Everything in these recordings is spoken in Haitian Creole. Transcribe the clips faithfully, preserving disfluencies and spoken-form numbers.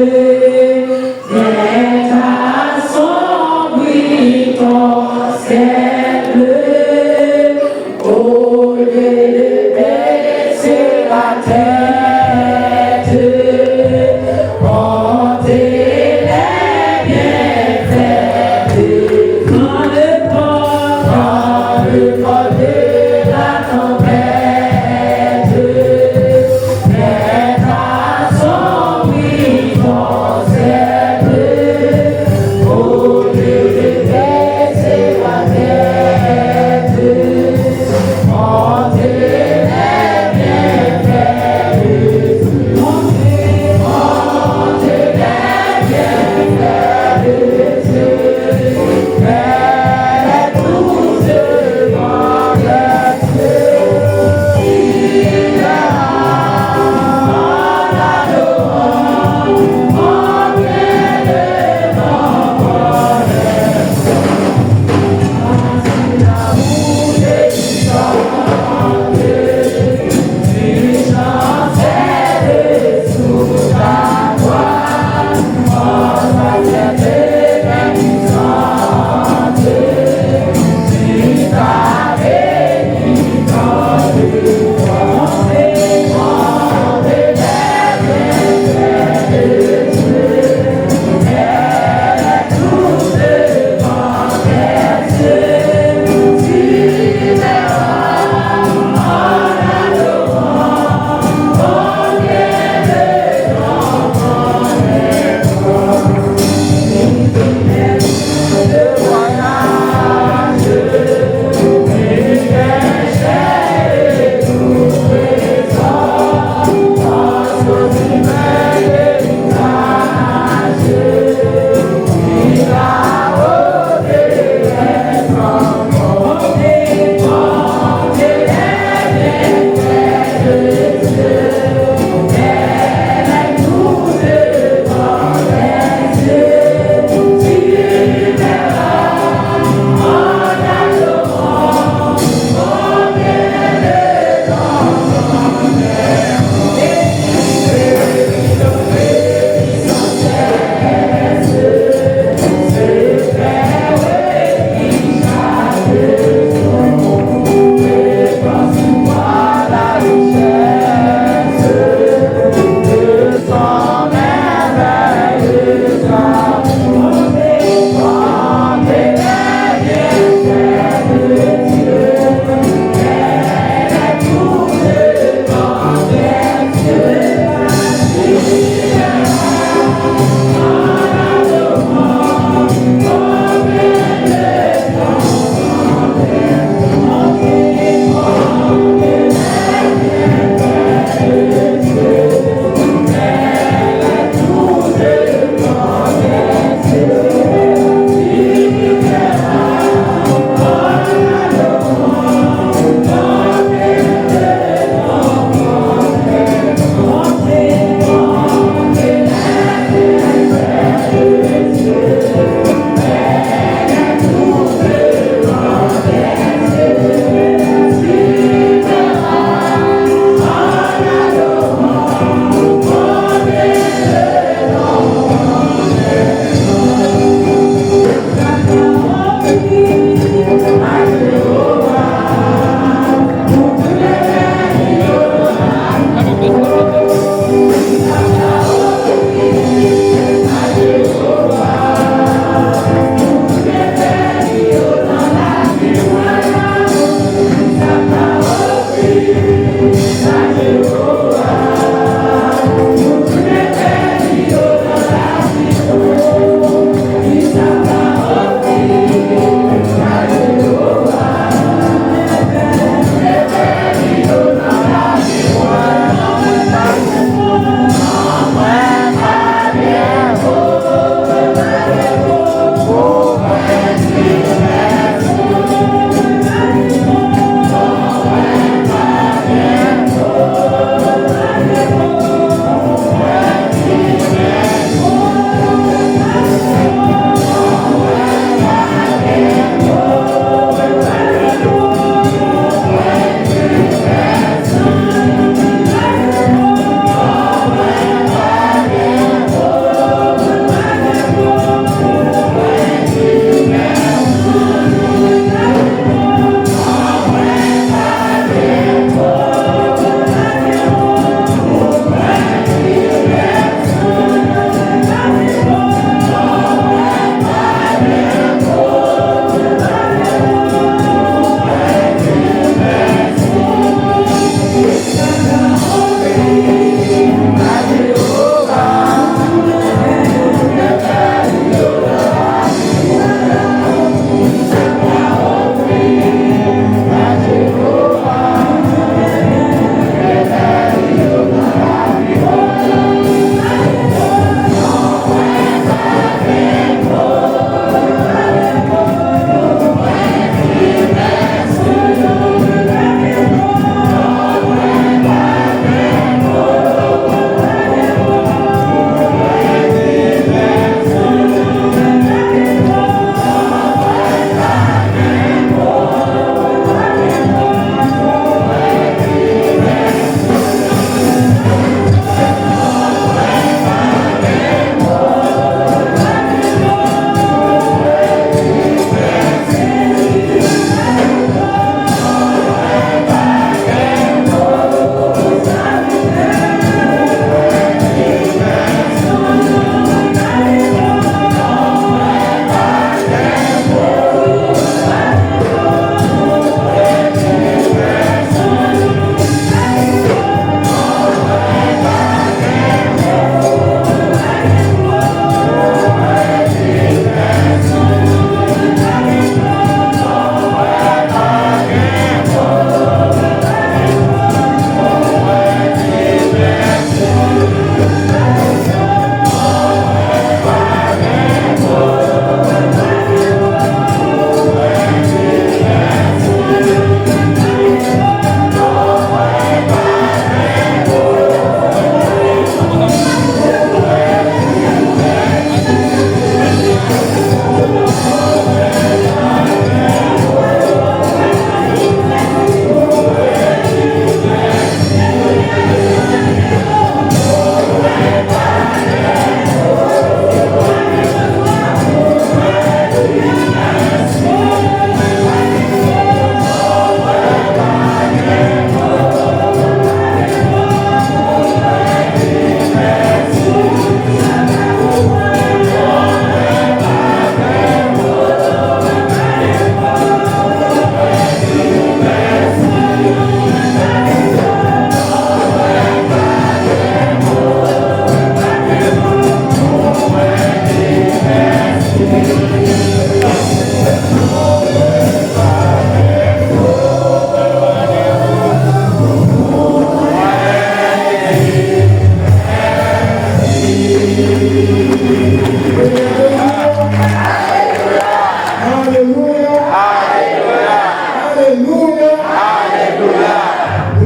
Mèt asombri ton syèl bleu, au lieu de baisser la tête, compter les bienfaits de dans le port, dans le port de la tempête. Mèt asombri ton syèl bleu, au lieu de baisser la tête, monte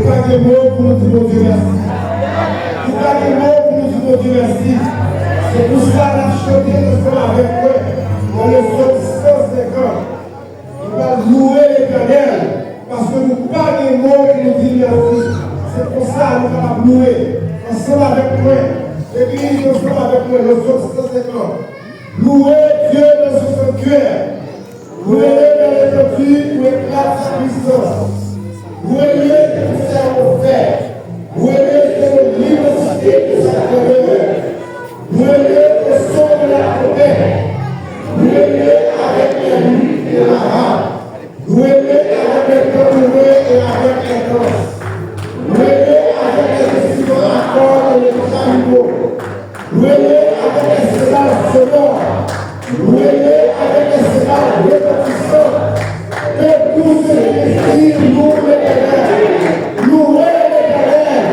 Nou pa gen mo pou nou di Bondye mèsi. Nou pa gen mo pou nou di Bondye mèsi. Se pou sa n ap chante ansanm avèk mwen nan Sòm san senkant. Nou pral louwe Letènèl, paske nou pa gen mo pou nou di l mèsi. Se konsa nou kapab louwe ansanm avèk mwen. Legliz, ansanm avèk mwen, nan Sòm san senkant. Louez Dieu dans son sanctuaire. Louez-le dans l'étendue où éclate sa puissance. Louez-le pour ses faits. Louez-le selon l'immensité de sa grandeur. Louez-le au son de la trompette. Louez-le avec les luth et la harpe. Louez-le avec les tambourins et avec les danses. Louez-le avec les instruments à cordes et les chalumeaux. Louez-le avec les cymbales sonores. Louez-le avec les cymbales retentissantes. Que tout ce qui respire loue l'Éternel. Louez l'Éternel.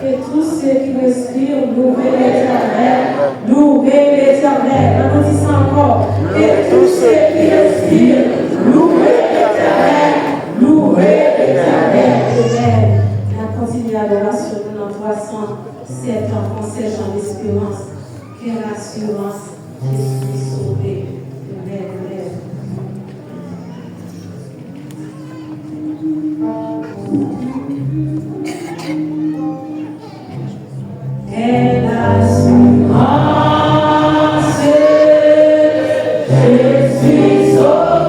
Que tout ce qui respire loue l'Éternel. Louez l'Éternel. Ann nou di sa ankò. Que tout ce qui respire loue l'Éternel. Louez l'Éternel. Amen. N ap kontinye adorasyon nou nan twa san sèt an fransè, Jean L'Espérance. Quelle assurance, je suis sauvé. Amen, amen. Quelle assurance, je suis sauvé.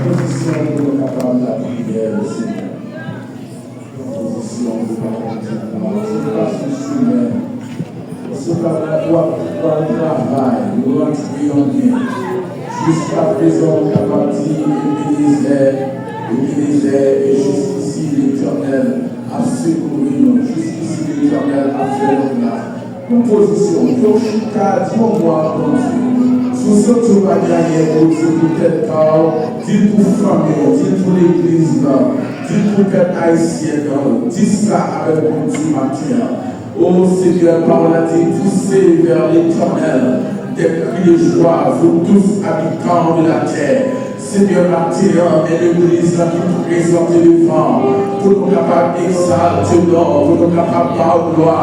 Pozisyon pou nou kapab lapriyè le Senyè. Pozisyon pou kapab di, Bondye pa sou chimen. Sou tabla w ap pran travay, ou rantre an byen. Jiskaprezan, ou kapab di, Ebenezè, Ebenezè, e jiskisi Letènèl ap sekouri nou, jiskisi Letènèl ap fè nou gras. Pran pozisyon, ke w chita, di yon mo a Bondye. Si w santi w pa gen anyen pou w di pou tèt pa w, di l pou fanmi w, di l pou legliz la, di l pou pèp ayisyen an, di sa avèk Bondye maten an. O Senyè, pawòl la di, poussez vers l'Éternel des cris de joie, vous tous habitants de la terre. Senyè, maten an, men legliz la ki prezante devan w, pou nou kapab egzalte non w, pou nou kapab ba w glwa,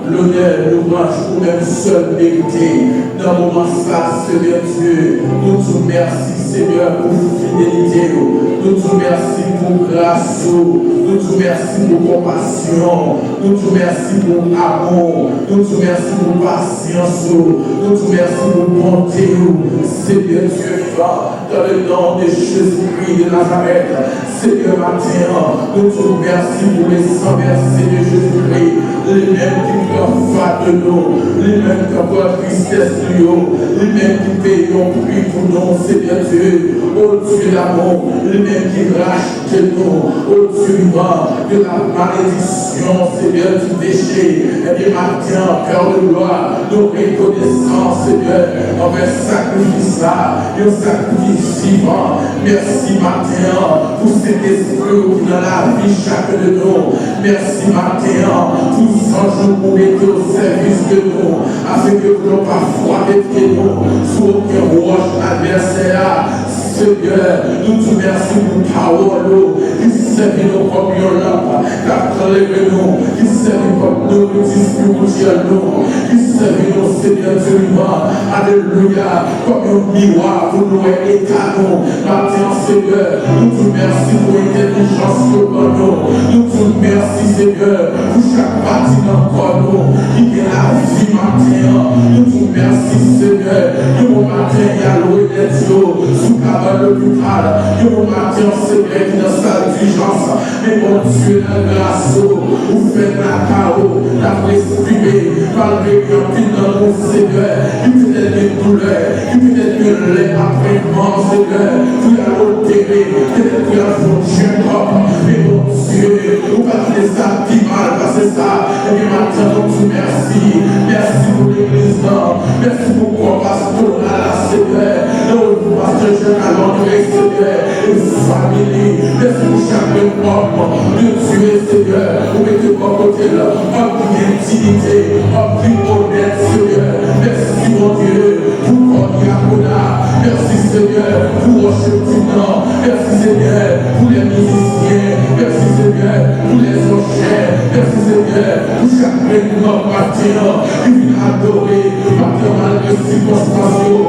lonè, louwanj ou menm sèl merite. Nan moman sa, Senyè Dye, nou di w mèsi, Senyè, pou fidelite w. Nou di w mèsi pou gras ou. Nou di w mèsi pou konpasyon w. Nou di w mèsi pou amou w. Nou di w mèsi pou pasyans ou. Nou di w mèsi pou bonte w, Senyè Dye vivan. Dans le nom de Jésus-Christ de Nazareth, Senyè, maten an, nou di w mèsi pou le san vèse de Jezikri, li menm ki pran fado nou, li menm ki pran tristès nou yo, li menm ki peye yon pri pou nou, Senyè Dye, o Dye damou, li menm ki rachte nou, o Dye vivan, de la malédiction, Senyè, du péché. Ebyen, maten an, Pè de glwa, nou rekonesan, Senyè, anvè sakrifis la, yon sakrifis vivan. Mèsi maten an pou Sentespri w ki nan lavi chak de nou. Mèsi maten an pou zanj ou pou mete o sèvis de nou, afenke pou nou pa frape pye nou sou okenn wòch advèsè a. Senyè, nou di w mèsi pou pawòl ou ki sèvi nou kòm yon lanp k ap klere nou, ki sèvi kòm nouriti espirityèl nou, ki sèvi nou, Senyè Dye vivan, alelouya, kòm yon miwa pou nou wè eta nou. Maten an, Senyè, nou di w mèsi pou entèlijans ke w ban nou. Nou di w mèsi, Senyè, pou chak pati nan kò nou ki gen lavi maten an. Nou di w mèsi, Senyè, ke bon maten y al renèt yo sou kabann lopital, ke bon maten an, Senyè, ki nan sal dijans. Men Bondye, nan gras ou, ou fè naka ou, n ap respire, malgre gen anpil nan nou, Senyè, ki petèt gen doulè, ki petèt gen lè apre mò, Senyè, pou y al opere, petèt pou y al fè yon check-up. Men Bondye, ou pa kite sa pi mal pase sa. Ebyen, maten an, nou di w mèsi. Mèsi pou legliz lan. Mèsi pou kò pastoral la, Senyè. Nan pastè Jean Calondre, Senyè, e fanmi li. Mèsi pou chak grenn òm de Dye, Senyè, ou mete bò kote l, òm ki gen diyite, òm ki onèt, Senyè. Mèsi, Bondye, pou kò dyakona. Mèsi, Senyè, pou wòch din nan. Mèsi, Senyè, pou lè mizisyen. Mèsi, Senyè, pou lè zanjè. Mèsi, Senyè, pou chak grenn nonm maten an ki vin adore. Maten an, malgre sikonstans yo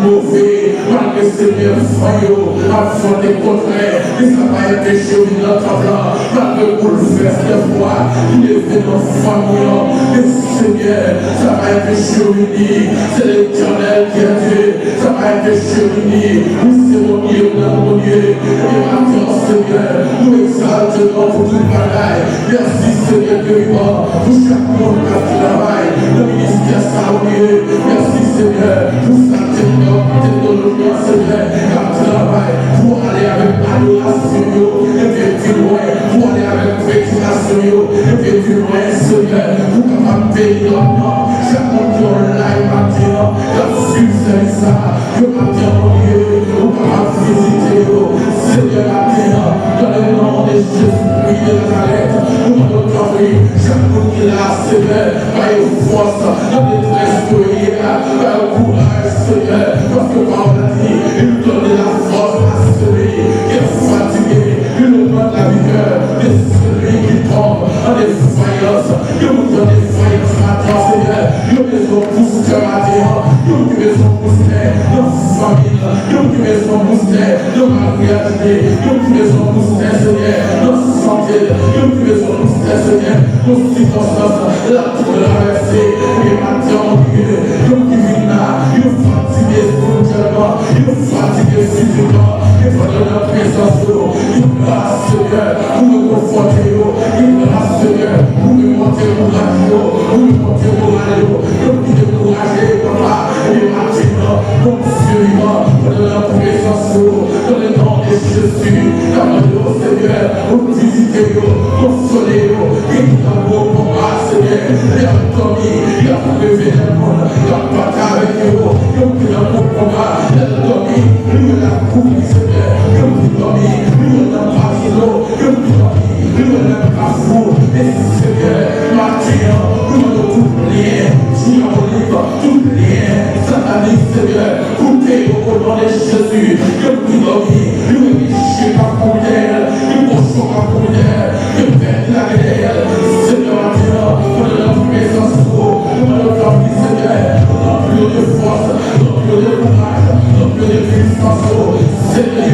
move, malgre, Senyè, van yo ap vante kontrè, men sa pa enpeche w vin nan tanp lan. Malgre boulvès dèfwa ki leve nan fanmi an, men, Senyè, sa pa enpeche w vini. Se Letènèl ki est Dieu. Sa pa enpeche w vini. Ou se Bondye, ou nan Bondye. Ebyen, maten an, Senyè, nou egzalte non w pou tout bagay. Mèsi, Senyè Dye vivan, pou chak moun k ap travay nan ministè sa, Bondye. Mèsi, Senyè, pou sa tekno-, teknoloji an, Senyè, k ap travay pou ale avèk adorasyon yo, epi pi lwen, pou ale avèk predikasyon yo, epi pi lwen, Senyè, pou kapab beni lòt nan chak moun ki online maten an, k ap swiv sèvis sa. Ke maten an, Bondye, ou kapab vizite yo. Senyè, maten an, dans le nom de Jésus-Christ de Nazareth, Nou mande w tanpri, chak moun ki la, Senyè, ba yo fòs nan detrès yo ye a, ba yo kouraj, Senyè, paske pawòl la di, il donne la force à celui qui est fatigué, il augmente la vigueur de celui qui tombe en défaillance. Yo moun ki an defayans maten, Senyè, yo bezwen yon boustè maten an, yo moun ki bezwen yon boustè nan fanmi l, yo moun ki bezwen yon boustè nan maryaj li, yo moun ki bezwen yon boustè, Senyè, nan sante l, yo moun ki bezwen yon boustè, Senyè, nan sikonstans l ap travèse, ebyen maten an, Bondye, yo moun ki vin la, yo fatige espirityèlman, yo fatige fizikman, men pandan nan prezans ou, gen gras, Senyè, pou rekonfòte yo, gen gras, Senyè, pou remonte kouraj yo, pou remonte moral yo, yo ki dekouraje, Papa, ebyen maten an, Bondye vivan, pandan nan prezans ou, dans le nom de Jésus, n ap mande w, Senyè, pou vizite yo, konsole yo, gen ki nan gwo konba, Senyè, lè y ap dòmi, y ap reve nan mòn, y ap batay avèk yo, yo ki nan gwo konba, lè y ap dòmi, li wè lakou li, Senyè, yo ki dòmi, li wè nan kazino, yo ki dòmi, li wè nan kafou, men Senyè, maten an, nou mande w tout lyen dyabolik, tout lyen satanik, Senyè, koupe yo, o non de Jezi, yo ki dòmi, li wè gen chen k ap kouri dèyè l, gen kochon k ap kouri dèyè l, gen bèt ki lage dèyè l. Senyè, maten an, pandan nan prezans ou, nou mande w tanpri, Senyè, ranpli yo de fòs, ranpli yo de kouraj, ranpli yo de pwisans ou. Senyè,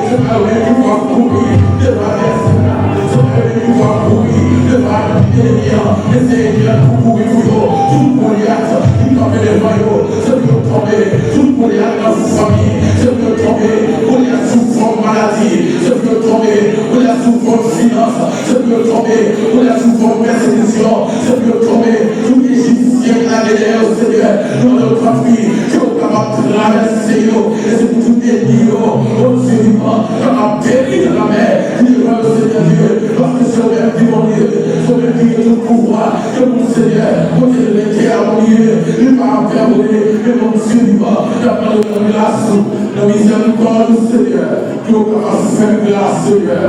se pa yo menm ki pou ap kouri devan advèsè la, se pa yo menm ki pou ap kouri devan ènmi an, men se ènmi an pou kouri pou yo. Tout Golyat ki kanpe devan yo, se pou yo tonbe. Tout Golyat nan fanmi, se pou yo tonbe. Golyat sou fòm maladi, se pou yo tonbe. Golyat sou fòm finans, se pou yo tonbe. Golyat sou fòm pèsekisyon, se pou yo tonbe. Tout Ejipsyen ki lage dèyè yo, Senyè, nou mande w tanpri, ke w kapab travèse yo. E se pou tout ènmi yo, Bondye vivan, kapab peri nan lanmè ki devan yo, Senyè Dye, paske se ou menm ki Bondye, se ou menm ki gen tout pouvwa. Ke moun Senyè, kote l rete a, Bondye, li pa anpè vre, men Bondye vivan, n ap mande w nan gras ou, nan mizèrikòd ou, Senyè, ke w kapab fè m gras, Senyè,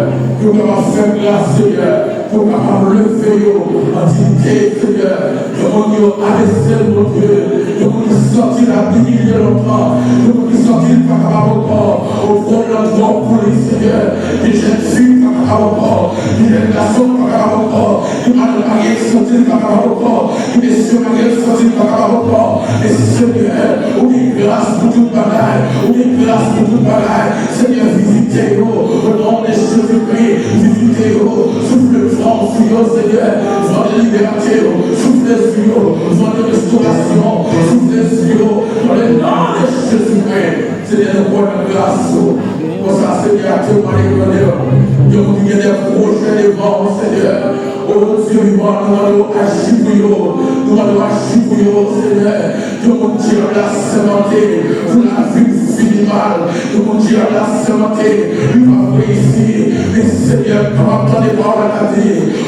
ke w kapab fè m gras, Senyè, ke w kapab leve yo an diyite, Senyè, yon moun yo abese l, Bondye, yon moun ki santi l ap imilye lontan, yon moun ki santi l pa kapab ankò, o gwo nan twòp pou li, Senyè, ke jèn fi pa kapab ankò, ke jèn gason pa kapab ankò, Ki madanm marye ki santi l pa kapab ankò. Ki mesye marye ki santi l pa kapab ankò. Men Senyè, ou gen gras pou tout bagay. Ou gen gras pou tout bagay. Senyè, vizite yo. O non de Jezikri, vizite yo. Soufle van sou yo, Senyè. Van de libète yo. Soufle sou yo. Van de restorasyon. Soufle sou yo. Dans le nom de Jésus-Christ. Senyè, nou kwè nan gras ou. Konsa, Senyè, atire w nan legrandè. Gen moun ki gen de pwojè devan w, Senyè. O Dye vivan, nou mande w aji pou yo. Nou mande w aji pou yo, Senyè. Gen moun dyab la sèmante pou lavi w fini mal. Gen moun dyab la sèmante li p ap reyisi. Men, Senyè, kapab tande pawòl la k ap di,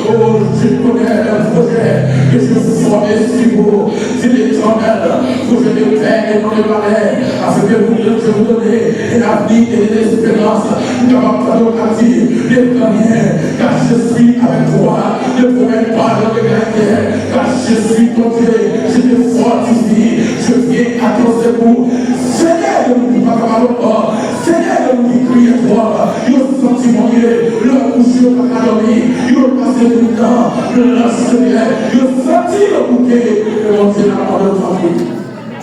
oh, je connais un projet que je formé sur vous, dit l'Éternel, projet de paix et non de malheur, afin que vous, je vous donne un avenir et une espérance. Ou kapab tande w k ap di, ne crains rien, car je suis avec toi. Ne promène pas dans le regard, car je suis ton Dieu, je te fortifie, je viens à ton secours. Senyè, yo pa kapab ankò. Senyè, yo ki kriye twòp, yo santi Bondye, lè yo kouche, yo pa ka dòmi, yo pase tout tan, nan Senyè, yo santi yo bouke, men Bondye la pa nan tanpri.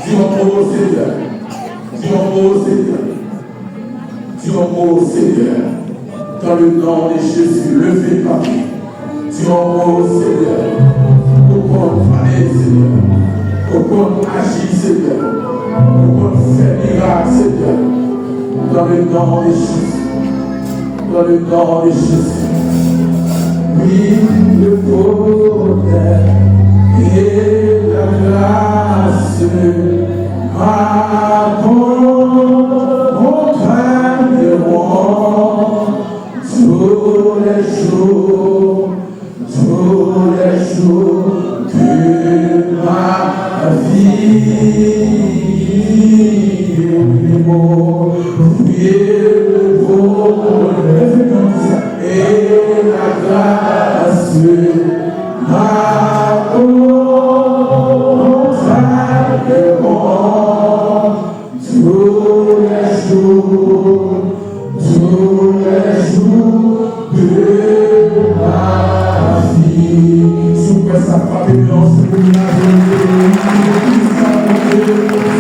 Di yon mo, Senyè. Di yon mo, Senyè. Di yon mo, Senyè. Dans le nom de Jésus, leve, Papa. Di yon mo, Senyè. Ou konn pale, Senyè. Ou konn aji, Senyè. Ou konn fè mirak, Senyè. Dans le nom de Jésus. Dans le nom de Jésus. Oui, le bonheur et la grâce m'accompagneront tous les jours, tous les jours de ma vie. Priez le bonheur et la grâce Tous les jours, tous les jours de ma vie. Si w kwè sa frape men w, se pou l lave w, se pou l sa monte,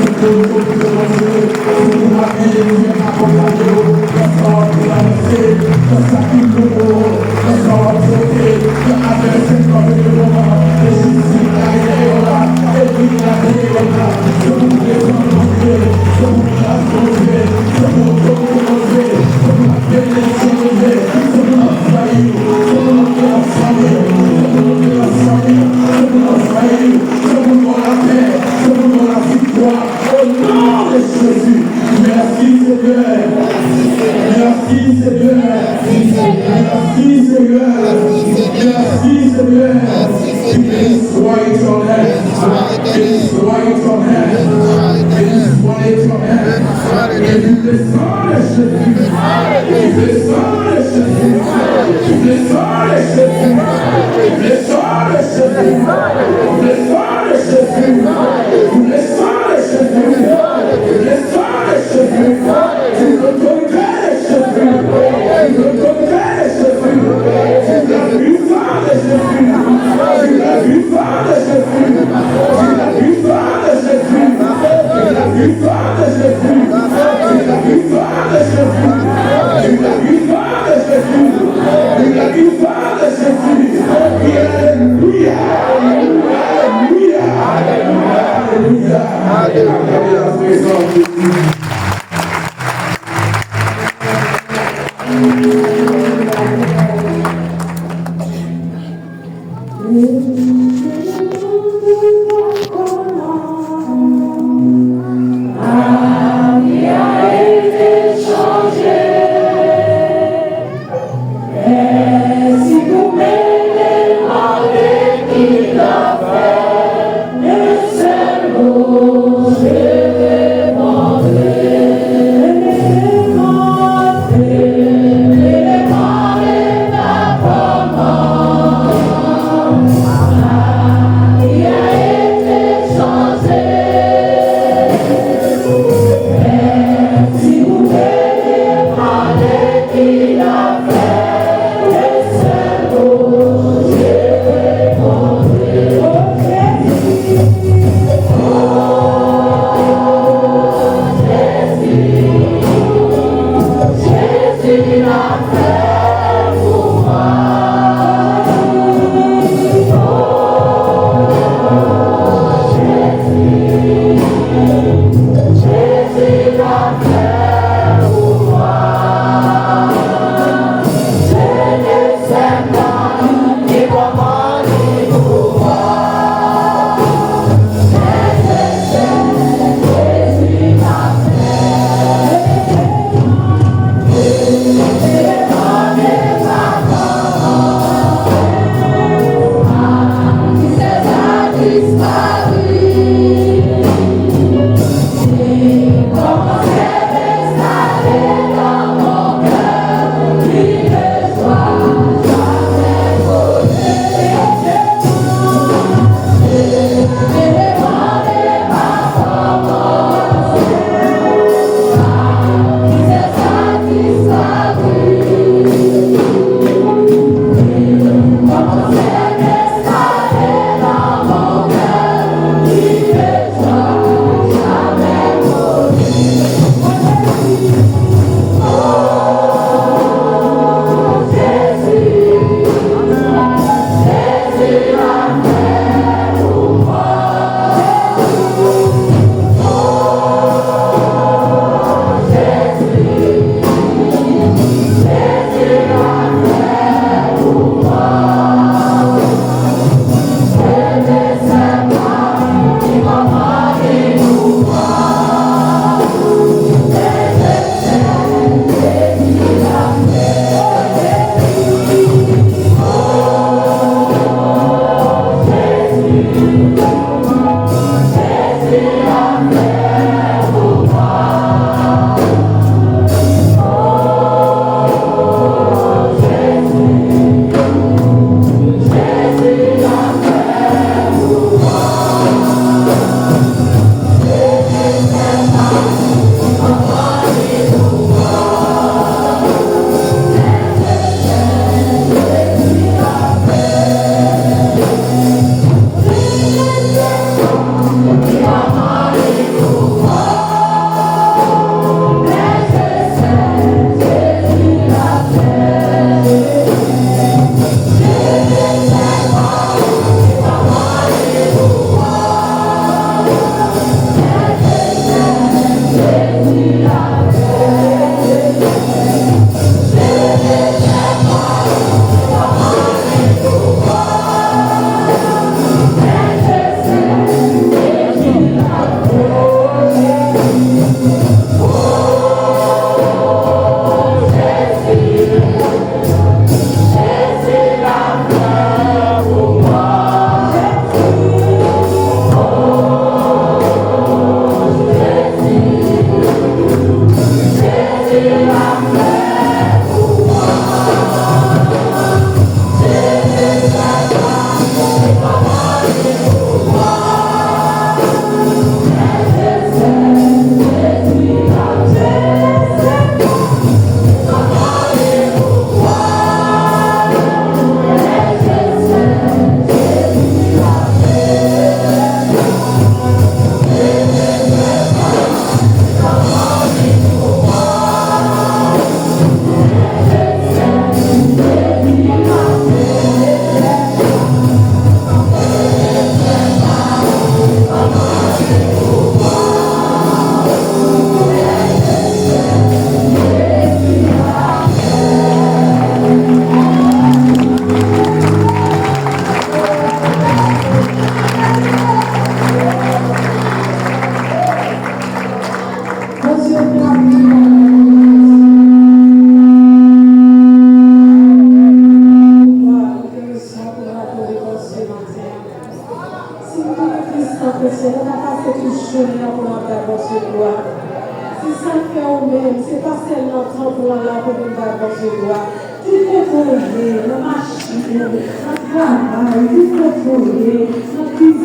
se pou l monte, se pou l lave w, se pou l akonpanye w nan sa w ap travèse, nan sa ki pou ou, nan sa w ap pote, nan avèsè k ap vini devan, e jistis la dèyè w la, e li la dèyè w la, se pou prezans Bondye, se pou gras Bondye, se pou otorite Bondye, se pou benediksyon Bondye, se pou anvayi w, se pou anvayi w, se pou anvayi w, se pou anvayi w, se pou ba w lapè, se pou ba w laviktwa. Au nom de Jésus. Merci Seigneur. Merci Seigneur. Merci Seigneur. Merci Seigneur. Béni soit l'Éternel. Béni soit l'Éternel. Béni soit l'Éternel. Et vive le sang de Jésus. Vive le sang de Jésus. Vive le sang de Jésus. Vive le sang de Jésus. Vive le sang de Jésus. Vive le sang de Jésus. Vive le sang de Jésus. Vive l'autorité de Jésus. Vive l'autorité de Jésus. Vive la puissance de Jésus. Vive la puissance de Jésus. Vive la puissance de Jésus. Vive la puissance de Jésus. Vive la puissance de Jésus. Vive la puissance de Jésus. Vive la puissance de Jésus. Vive, alelouya. Alelouya. Alelouya. Alelouya. Alelouya. Alelouya. San presyon, nou ka pase tout jounen an pou n ap bay Bondye glwa. Se sa k fè ou menm, se pa sèlman tan pou w la pou vin bay Bondye glwa. Tout kote w ye, nan machin ou, nan travay, tout kote w ye, nan kizin.